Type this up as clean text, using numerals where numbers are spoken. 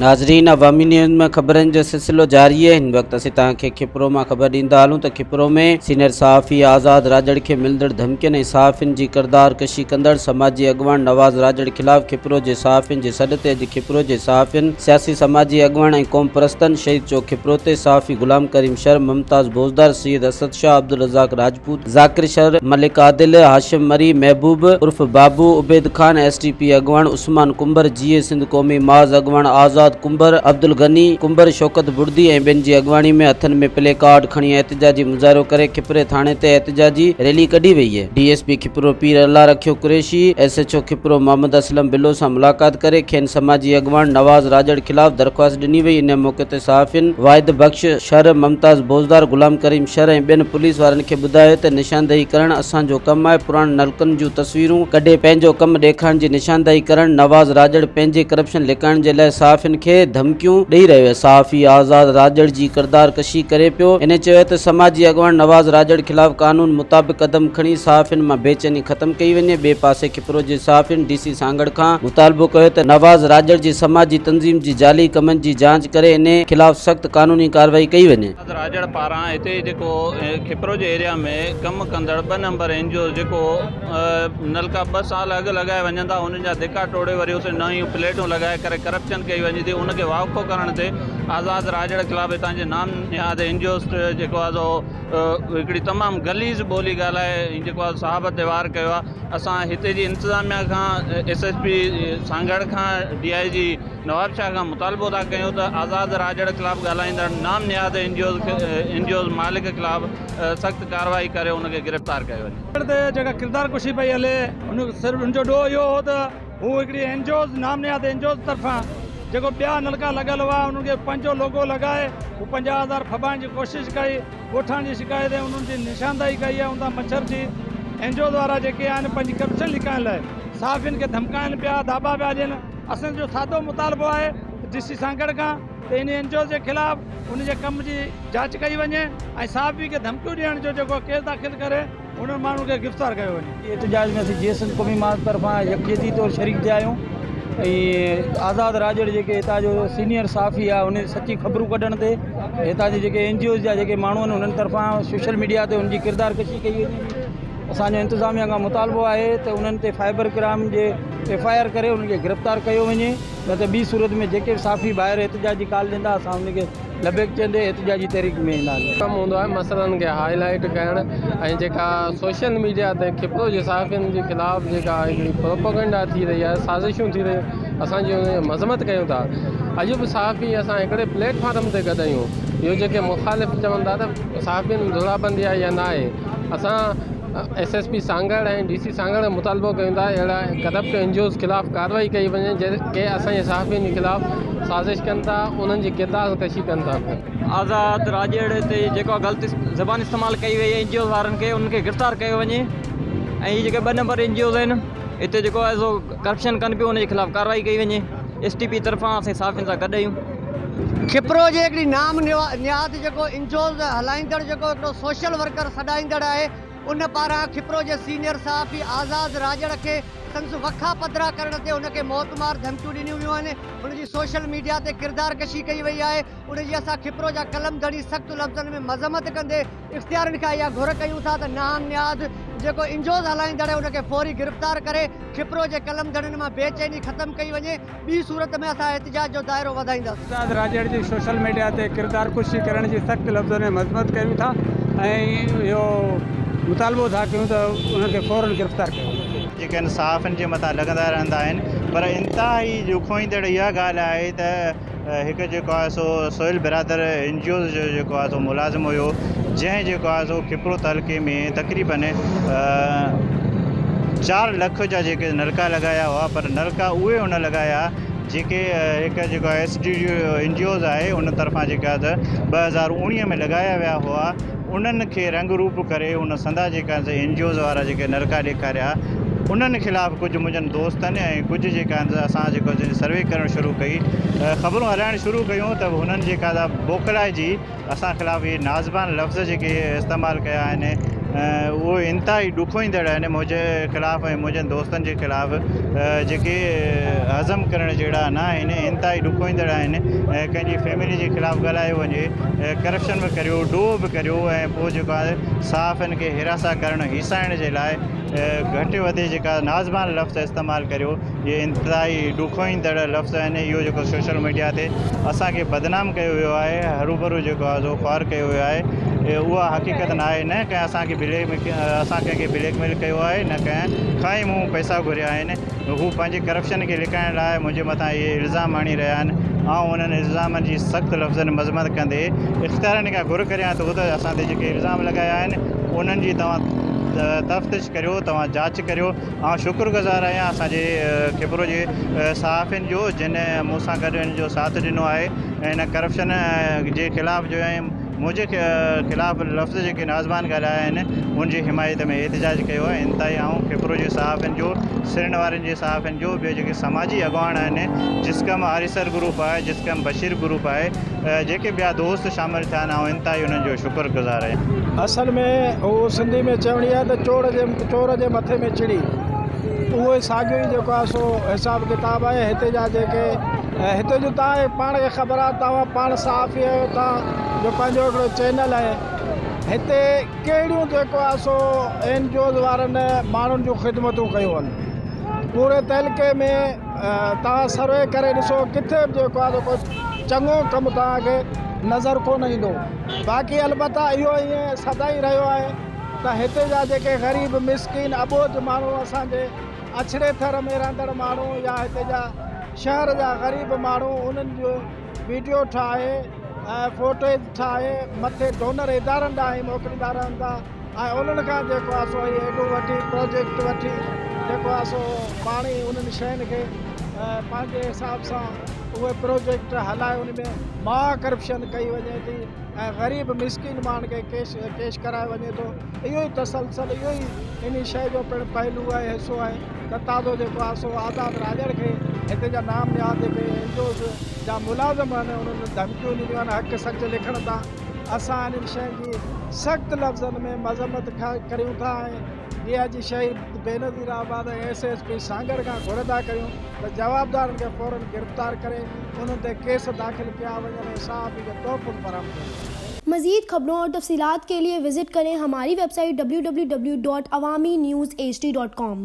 ناظرين عوامي نيوز ۾ خبرن جو سلسلو جاري آهي هن وقت اسين توهان کي کپرو مان خبر ڏيندا هلون ته کپرو ۾ سينئر صحافي آزاد راڄڙ کي ملندڙ ڌمڪين ۽ صحافين جي ڪردار ڪشي ڪندڙ سماجي اڳواڻ نواز راڄڙ خلاف کپرو جي صحافين جي سڏ تي اڄ کپرو جي صحافين سياسي سماجي اڳواڻ ۽ قومپرستن شهيد چوڪ کپرو تي صحافي غلام ڪريم شر ممتاز بوزدار سيد اسد شاهه عبدالرزاق راجپوت ذاڪر شر، ملڪ عادل، هاشم مري، محبوب عرف Babu, Ubaid Khan, S T P اڳواڻ عثمان ڪنڀر، جيئي سنڌ قومي محاذ اڳواڻ آزاد ڪنڀر، عبدالغني ڪنڀر، شوڪت بڙدي ۽ ٻين جي اڳواڻي ۾ هٿن ۾ پلي ڪارڊ کڻي احتجاجي مظاهرو ڪري کپري ٿاڻي تي احتجاجي ريلي ڪڍي وئي. D S P Kapro Pir Allah Rakhio Qureshi, S H O Kapro Muhammad Aslam Bulo سان ملاقات ڪري کين سماجي اڳواڻ نواز راڄڙ خلاف درخواست ڏني وئي ان موقعي تي صحافين واحد بخش شر، ممتاز بوزدار، غلام ڪريم شر ۽ ٻين پوليس وارن کي ٻڌايو ته نشاندهي ڪرڻ اسان جو ڪم آهي، پراڻن نلڪن جون تصويرون ڪڍي پنهنجو ڪم ڏيکارڻ جي نشاندهي ڪرڻ، نواز راڄڙ پنهنجي ڪرپشن لڪائڻ جي لاء صحافين کي ڌمڪيون ڏئي رهيو آهي، صحافي آزاد راڄڙ جي ڪردار ڪشي ڪري پيو، هن چيو ته سماجي اڳواڻ نواز راڄڙ خلاف قانون مطابق قدم کڻي صحافين مان بيچيني ختم ڪئي وڃي، ٻئي پاسي کپرو جي صحافين ڊي سي سانگهڙ کان مطالبو ڪيو ته نواز راڄڙ جي سماجي تنظيم جي جعلي ڪمن جي جاچ ڪري انهي خلاف سخت قانوني ڪارروائي ڪئي وڃي. نواز راڄڙ پاران هتي جيڪو کپرو جي ايريا ۾ ڪم ڪندڙ ٻه نمبر اين جي اوز جيڪو نلڪا ٻه سال اڳ لڳائي وڃن ٿا انهن جا ڌڪا ٽوڙي وري اتي نيون پليٽون لڳائي ڪري ڪرپشن ڪئي وڃي ٿي ان کي واکو ڪرڻ تي آزاد راڄڙ خلاف هتان جي نام نهاد اين جي اوز جيڪو آهي سو هڪڙي تمام غليظ ٻولي ڳالهائي ۽ جيڪو آهي صحافت تي وار ڪيو آهي اسان هتي جي انتظاميا کان ايس ايس پي سانگهڙ کان ڊي I جي نوابشاهه کان مطالبو ٿا ڪيون ته آزاد راڄڙ خلاف ڳالهائيندڙ نام نهاد N G Os N G Os مالڪ خلاف سخت ڪارروائي ڪري ان کي گرفتار ڪيو وڃي. تي جيڪا ڪردار ڪشي پئي هلي ان صرف ان جو ڏوهه اهو هو ته هو هڪڙي اين جي اوز نام نهاد اين جي اوز طرفان جيڪو ٻيا نلڪا لڳل هئا انهن کي پنهنجو لوگو لڳائي هو 50 هزار ڦٻائڻ جي ڪوشش ڪئي ڳوٺاڻن جي شڪايت ۽ انهن جي نشاندهي ڪئي آهي ان تان مڇرجي اين جي اوز وارا جيڪي آهن پنهنجي ڪرپشن لڪائڻ لاء صحافين کي ڌمڪائن پيا داٻا پيا ڏين اسان جو سادو مطالبو آهي ته ڊي سي سانگهڙ کان ته ان اين جي اوز جي خلاف ان جي ڪم جي جاچ ڪئي وڃي ۽ صحافي کي ڌمڪيون ڏيڻ جو جيڪو ڪيس داخل ڪري انهن ماڻهن کي گرفتار ڪيو وڃي. احتجاج ۾ اسين جي سنڌ قومي محاذ طرفان يڪجهتي طور شريڪ ٿيا آهيون ۽ آزاد راڄڙ جيڪي هتان جو سينيئر صحافي آهي ان سچي خبرون ڪڍڻ تي هتان جي جيڪي اين جي اوز جا جيڪي ماڻهو آهن انهن طرفان سوشل ميڊيا تي ان جي ڪردار ڪشي ڪئي وڃي ٿي اسانجو انتظاميا کان مطالبو آهي ته انهن تي فائبر ڪرائم جي ايف I R ڪري انهن کي گرفتار ڪيو وڃي نه ته ٻي صورت ۾ جيڪي به صحافي ڀائر احتجاج جي ڪال ڏيندا اسان انهن کي لبيڪ چوندي احتجاجي تحريڪ ۾ اينداسين. ڪم هوندو آهي مسئلن کي هائي لائيٽ ڪرڻ ۽ جيڪا سوشل ميڊيا تي کپرو جي صحافين جي خلاف جيڪا هڪڙي پروپوگنڊا ٿي رهي آهي سازشون ٿي رهيون اسان جي ان جي مذمت ڪيون ٿا اڄ به صحافي اسان هڪڙي پليٽ فارم تي گڏ آهيون اهو جيڪي مخالف چون ٿا ته صحافين ڌڙابندي آهي يا نه آهي اسان S S P Sanghar ۽ D C Sanghar کان مطالبو ڪيون ٿا اهڙا ڪرپٽ اين جي اوز خلاف ڪارروائي ڪئي وڃي جيڪي اسان جي صحافين جي خلاف سازش ڪن ٿا انهن جي ڪردار ڪشي ڪن ٿا. آزاد راڄڙ تي جيڪا غلط زبان استعمال ڪئي وئي اين جي اوز وارن کي انهن کي گرفتار ڪيو وڃي ۽ هي جيڪي ٻه نمبر اين جي اوز آهن هتي جيڪو آهي سو ڪرپشن ڪن پيو ان جي خلاف ڪارروائي ڪئي وڃي ايس ٽي پي طرفان اسين صحافين سان گڏ آهيون. کپرو جي هڪڙي نام نهاد جيڪو اين جي اوز هلائيندڙ جيڪو هڪڙو سوشل ورڪر سڏائيندڙ آهي ان پاران کپرو جي سينيئر صحافي آزاد راڄڙ کي سندس وکا پڌرا ڪرڻ تي هن کي موتمار ڌمڪيون ڏنيون ويون آهن، هن جي سوشل ميڊيا تي ڪردار ڪشي ڪئي وئي آهي، ان جي اسان کپرو جا قلم ڌڻي سخت لفظن ۾ مذمت ڪندي اختيارين کان اها گهر ڪيون ٿا ته نام نهاد جيڪو انجوز هلائيندڙ آهي ان کي فوري گرفتار ڪري کپرو جي قلم ڌڻين مان بي چيني ختم ڪئي وڃي، ٻي صورت ۾ اسان احتجاج جو دائرو وڌائينداسين. آزاد راڄڙ جي سوشل ميڊيا تي ڪردار ڪشي ڪرڻ جي سخت لفظن ۾ مذمت ڪريون ٿا ۽ اهو مطالبو ٿا ڪيون ته انهن کي فورن گرفتار ڪيو وڃي. جيڪي آهن صحافين جي مٿان لڳندا رهندا آهن پر انتهائي ڏکوئيندڙ اها ڳالهه آهي ته هڪ جيڪو آهي سو سهيل برادر اين جي اوز جو جيڪو آهي سو ملازم هيو جنهن جيڪو آهي سو کپرو تعلقي ۾ تقريبن چار لک جا جيڪي نلڪا لڳايا هئا پر نلڪا اهي هن لڳايا جيڪي هڪ جيڪو S D N G Os آهي ان طرفان جيڪا ته 2019 ۾ لڳايا ويا هئا انهن کي رنگ روپ ڪري ان سندا جيڪا اين جي اوز وارا جيڪي نلڪا ڏيکاريا انهن خلاف ڪجهه منهنجن دوستن ۽ ڪجهه جيڪا اسان جيڪو سروي ڪرڻ شروع ڪئي خبرون هلائڻ شروع ڪيون ته هنن جيڪا بوکلائجي اسان خلاف اهي نازبان لفظ جيڪي استعمال ڪيا آهن اهو انتهائي ڏکوئيندڙ آهن منهنجي خلاف ۽ منهنجن دوستن جي خلاف جيڪي هضم ڪرڻ جهڙا نه آهن انتهائي ڏکوئيندڙ آهن ۽ ڪنهن جي فيملي جي خلاف ڳالهايو وڃي ڪرپشن به ڪريو ڏوهه به ڪريو ۽ پوء جيڪو آهي صحافين کي هراسان ڪرڻ هيسائڻ جي لاء گهٽ وڌ جيڪا نازبان لفظ استعمال ڪريو اهي انتهائي ڏکوئيندڙ لفظ آهن اهو جيڪو سوشل ميڊيا تي اسان کي بدنام ڪيو ويو آهي هروڀرو جيڪو آهي سو خوار ڪيو ويو آهي اها حقيقت نه آهي نه ڪنهن اسان کي بليڪ اسان ڪنهن کي بليڪ ميل ڪيو آهي نه ڪنهن کان ئي مون پئسا گهريا آهن هو پنهنجي ڪرپشن کي لڪائڻ لاء منهنجي مٿان اهي الزام هڻي رهيا آهن آئون انهن الزامن جي سخت لفظن مذمت ڪندي اختيارين کان گهر ڪريان ٿو ته اسان تي جيڪي الزام لڳايا آهن انهن جي توهان تفتيش ڪريو توهان جاچ ڪريو آئون شڪر گذار آهيان اسان جي کپرو جي صحافين جو جن مون سان گڏ ان جو ساٿ ڏنو آهي ۽ ان ڪرپشن جي خلاف جو ۽ منهنجي خلاف لفظ جيڪي نازبان ڳالهايا آهن ان جي حمايت ۾ احتجاج ڪيو آهي انتهائي آئون کپرو جي صحافين جو سرن وارن جي صحافين جو ٻيو جيڪي سماجي اڳواڻ آهن جسقم آريسر گروپ آهي جسقم بشير گروپ آهي جيڪي ٻيا دوست شامل ٿيا آهن آئون انتهائي انهن جو شڪر گذار آهيان. اصل ۾ هو سنڌي ۾ چوڻي آهي ته چور جي چور جي مٿي ۾ چڙي اهو ئي ساڳيو ئي جيڪو آهي سو حساب ڪتاب آهي هتي جا جيڪي هتي جو توهان کي پاڻ کي خبر آهي توهان پاڻ صحافي آهيو توهان جو پنهنجو هڪڙو چينل آهي هتي ڪهڙيون جيڪو آهي سو اين جي اوز وارن ماڻهن جون خدمتون ڪيون آهن پوري تعلقي ۾ توهان سروي ڪري ڏسو ڪٿي به جيڪو آهي سو ڪو چڱو ڪم توهان کي نظر ڪونه ايندو باقي البته اهو ائين سدائين رهيو آهي ته هتي جا جيڪي غريب مسڪين اٻوجهه ماڻهو اسان جي اڇڙي ٿر ۾ رهندڙ ماڻهو يا هتي جا شهر جا غريب ماڻهو انهن جو ويڊيو ٺاهي ۽ فوٽيج ٺاهي مٿي ڊونر ادارن ڏانهن موڪليندا رهن ٿا ۽ انهن کان جيڪو آهي سو اهي ايڊون وٺي پروجيڪٽ وٺي جيڪو آهي سو پاڻ ئي انهن شين کي پنهنجي حساب سان اهي پروجيڪٽ هلائي ان ۾ مها ڪرپشن ڪئي وڃي ٿي ۽ غريب مسڪين ماڻهن کي ڪيش ڪيش ڪرايو وڃي ٿو اهو ئي تسلسل اهو ئي انهي شيء جو پڻ پهلو آهي حصو آهي ته تازو جيڪو آهي سو آزاد راڄڙ کي هتي جا نام نهاد جيڪي اين جي اوز جا ملازم آهن انهن ڌمڪيون ڏنيون آهن حق سچ لکڻ تان اسان انهن شين جي سخت لفظن ۾ مذمت ڪريون ٿا ۽ ڊي I جي شهيد Benazirabad ۽ S S P Sanghar کان گهر ٿا ڪريون ته جوابدارن کي فورن گرفتار ڪري انهن تي ڪيس داخل ڪيا وڃن ۽ صحافي کي تحفظ فراهم ڪيو وڃي. مزيد خبرون اور تفصيلات کے لئے وزٽ کریں ہماری ویب سائٹ www.awamiNewsHD.com.